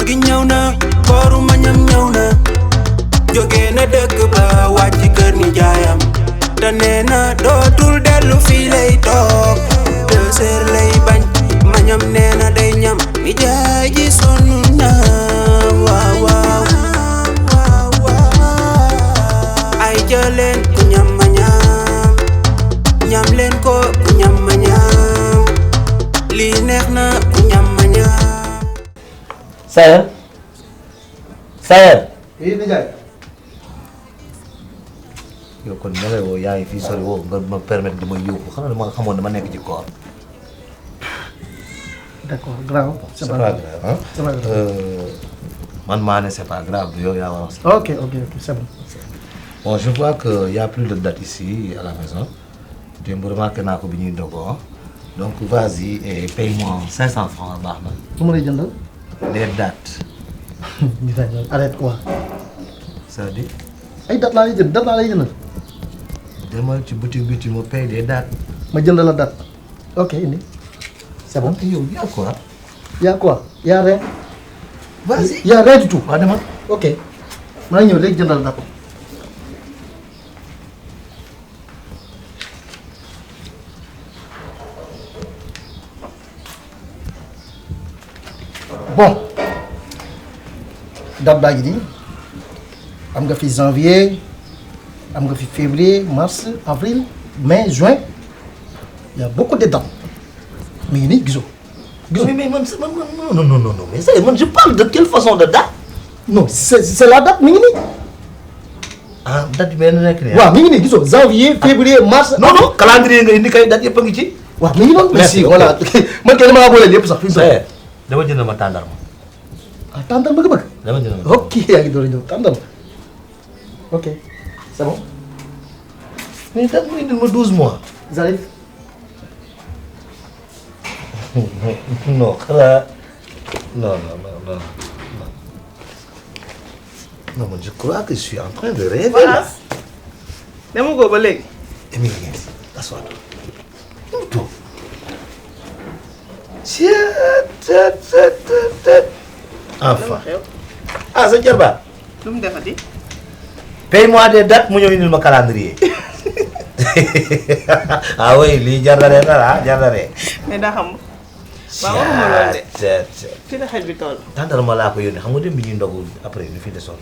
koor gi ñëw na kooru mañam ñëw na jóge na dëkk ba wàcc kër ni jaayam te nee na dootul dellu fii lay toog 2 heures lay bañ mañam nee na day ñam ni jaay ji sonn na waaw waaw ay jëleen ku ñam ma ñam leen ko ku ñam ma ñam lii neex na ku ñam ma ñam. Sayer. Oui nijaay. yow kon ma lay woo yaa ngi fii sori woo nga ma permettre di ma yóbbu xam nga dama xamoon dama nekk ci koor. D'accord grave. C'est pas grave hein. C'est pas grave. Man maa ne c'est pas grave yow yaa war a wax. Ok c'est bon. Bon je vois que y a plus de date ici à la maison. Démb remarqué naa ko bi ñuy dogoo donc vas-y et paye-moi 500 francs baax na. Lu ma lay jëndal. Les dates. Arrête quoi. C'est-à-dire. ay date laa lay jënd date laa lay jëndal. demal ci boutique bi tu me payes des dates. ma jëndal la date. Ok indi. C'est bon. yow y a quoi. Y a quoi. Y a rien. Vas-y. Y a rien du tout. waaw demal. Ok. maa ngi ñëw léegi jëndal date. Bon. Date baa ngi nii. am nga fi janvier. am nga fi février mars avril mai juin. Il y a beaucoup de dates. Mais il est mais non mais ça je parle de quelle façon de date. Non c'est la date mi ngi nii. ah date bi nekk nii. waaw mi ngi nii gisoo janvier février mars. non calendrier nga indi kay date yëpp a ngi ci. waaw mi ngi noonu. merci voilà man kay dama la booleel yëpp sax. fi mu toll dama jënd ma tàndarma. ah tàndarma nga bëgg. dama jënd ma ok yaa ngi doon ñëw tàndarma. ok c'est bon. mais da nga indil ma 12 mois. j'arrive. non xanaa non. Non, mais je crois que je suis en train de rêver. Voilà. Dama ko ba léegi. Émilie, assois-toi. Tout. Enfin. Ah, c'est Djerba. Lu mu defati. Paye-moi des dates, mu ñëw indil ma calendrier. Ah oui, lii jar na leen dara jar na leen. mais daa xam. waaw waxuma loolu de. fi la xel bi toll. Tàndarma laa ko yónnee xam nga dem bi ñuy ndogu après ñu fi desoon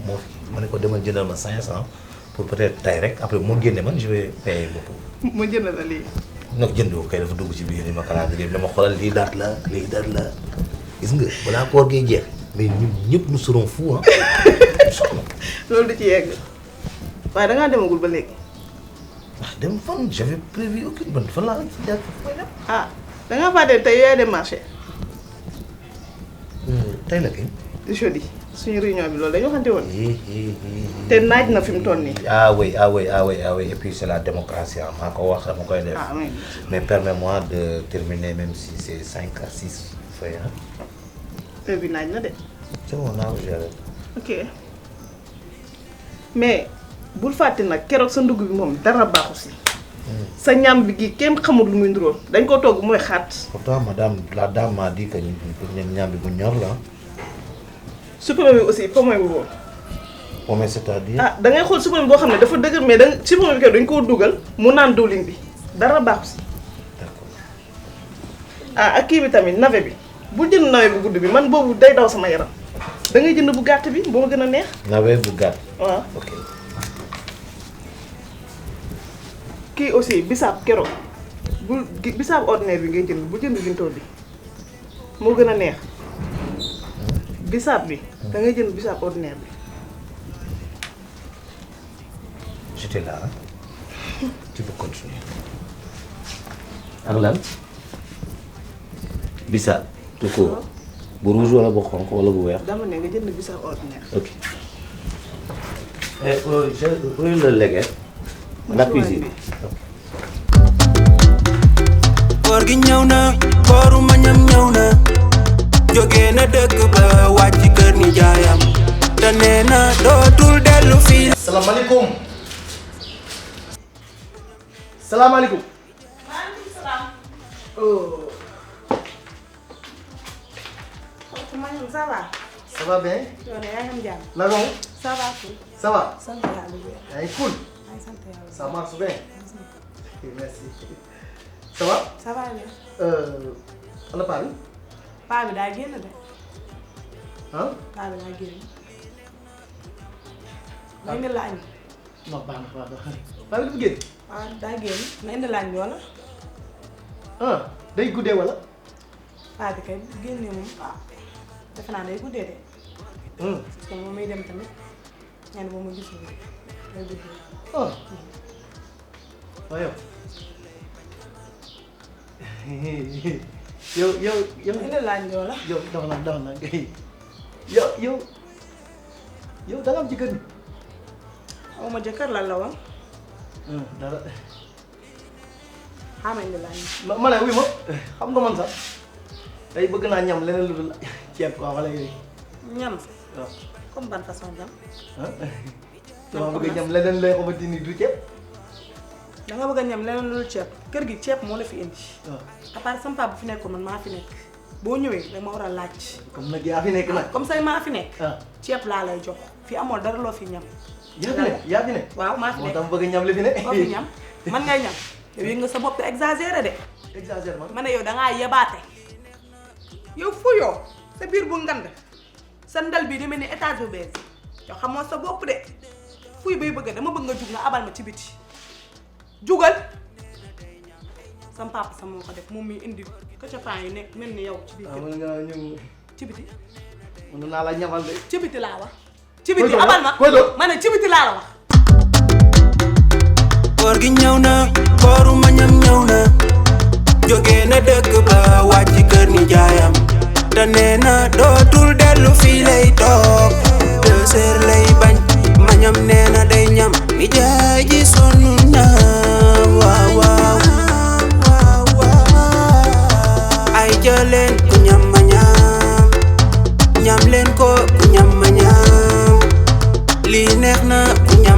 moo ma ne ko demal jëndal ma 500 pour peut-être tey rek après mu génne man je vais payer beaucoup. mu jënd la lii. nag jëndoo kay dafa dugg ci biir ni ma calendrier bi dama xoolal lii date la lii date la gis nga balaa koor gee jeex mais ñun ñëpp nous serons fous ah. loolu du ci yegg waaye da ngaa demagul ba léegi. ah dem fan j'avais prévu aucune bonne fan laa jaar fay dem. ah da ngaa fàtte tey yaay dem marché. tey la kay. jeudi suñu réunion bi loolu dañu waxante woon. te naaj na fi mu toll nii. ah oui et puis c'est la démocratie ah maa ko wax dama koy def. ah oui. mais permets-moi de terminer même si c'est 5 à 6 feuilles hein. heure bi naaj na de. c'est bon naa ko gérer. ok mais bul fàtte nag keroog sa ndugg bi moom dara baaxu si. sa ñam bi gi kenn xamul lu muy nduróol dañ ko togg mooy xaat. pourtant la dame m'a dit que ñam bi bu ñor la. supame bi aussi pomme bu boobu. pomme c'est-à-dire. ah da ngay xool supame boo xam ne dafa dëgër mais da supame bi kay dañ koo dugal mu naan diwlin bi dara baaxu si. d'accord. ah ak kii bi tamit navet bi bu jënd navet bu gudd bi man boobu day daw sama yaram da ngay jënd bu gàtt bi boo ma gën a neex. navet bu gàtt. waaw ok. kii aussi bisaab keroog bu bisaab ordinaire bi ngay jënd bu jënd gintool bi moo gën a neex bisaab bi da ngay jënd bisaab ordinaire bi. j'étais là hein. Tu peux continuer. ak lan. bisaab. tout court. bu rouge wala bu xonq wala bu weex. dama ne nga jënd bisaab ordinaire. ok. je le légué. la cuisine. koor gi ñëw na kooru mañam ñëw na jóge na dëkk ba wàcc kër ni jaayam te nee na dootul dellu fii. salaamaaleykum. salaamaaleykum. maaleykum salaam. oh. ça va. Ça va bien? yow de yaa ngi am jàmm. Naka mu? ça va cool. Ça va? sant yàlla bu wér. yaa ngi cool? maa ngi sant yàlla. Ça marche bien? Ok, merci. Ça va? ça va bien. Ana paa bi? paa bi daa génn de. ah? paa bi daa génn. nga indi la añ. non baax na baax na paa bi dafa génn? waaw daa génn nga indi la añ bi wala. ah day guddee wala? paa bi kay génnee moom defe naa day guddee de. parce que moom muy dem tamit ñenn moom ma gisul day guddee. ah waaw yow. indi la añ bi wala. yow daw na yow da nga am jëkkër ni? aw ma jëkkër lan la woon. dara. xaaral ma indi la añ bi. ma ne wuy ma xam nga man sax tey bëgg naa ñam leneen lu dul ceeb quoi wala yooyu. ñam. waaw. comme ban façon ñam. dama bëgg ñam leneen lay xamante ni du ceeb. da nga bëgg a ñam leneen lu dul ceeb kër gi ceeb moo la fi indi. waaw. à part sama papa bu fi nekkul man maa fi nekk boo ñëwee da ma war a laaj. comme nag yaa fi nekk nag. comme say maa fi nekk. ah ceeb laa lay jox fi amoo dara loo fi ñam. yaa fi ne. waaw maa fi moo nekk tax bëgg ñam li fi ne. moo fi ñam man ngay ñam yow yëg nga sa bopp exagéré de. exagère man. ma ne yow da ngaa yebaate yow fuyoo sa biir bu ngand sa ndal bi demee ni étage bu bees yow xamoo sa bopp de fuy bay bëgg dama bëgg nga jug nga abal ma ci biti jugal sam papa sa moo ko def moom mi indi këcafaan yu nekk mel ni yow ci biir kër mën nga ñu ci biti mën naa la ñamal de. ci biti laa wax ci biti abal ma koy doon ma ne ci biti laa la wax koor gi ñëw na kooru ma ñam ñëw na jóge na dëkk ba wàcc kër ni jaayam te nee na dootul dellu fii lay toog 2 heures lay bañ ma ñam nee na day ñam ni jaay ji sonn na waaw waaw ay jëleen ku ñam ma ñam leen ko ku ñam ma ñam lii neex na ku ñam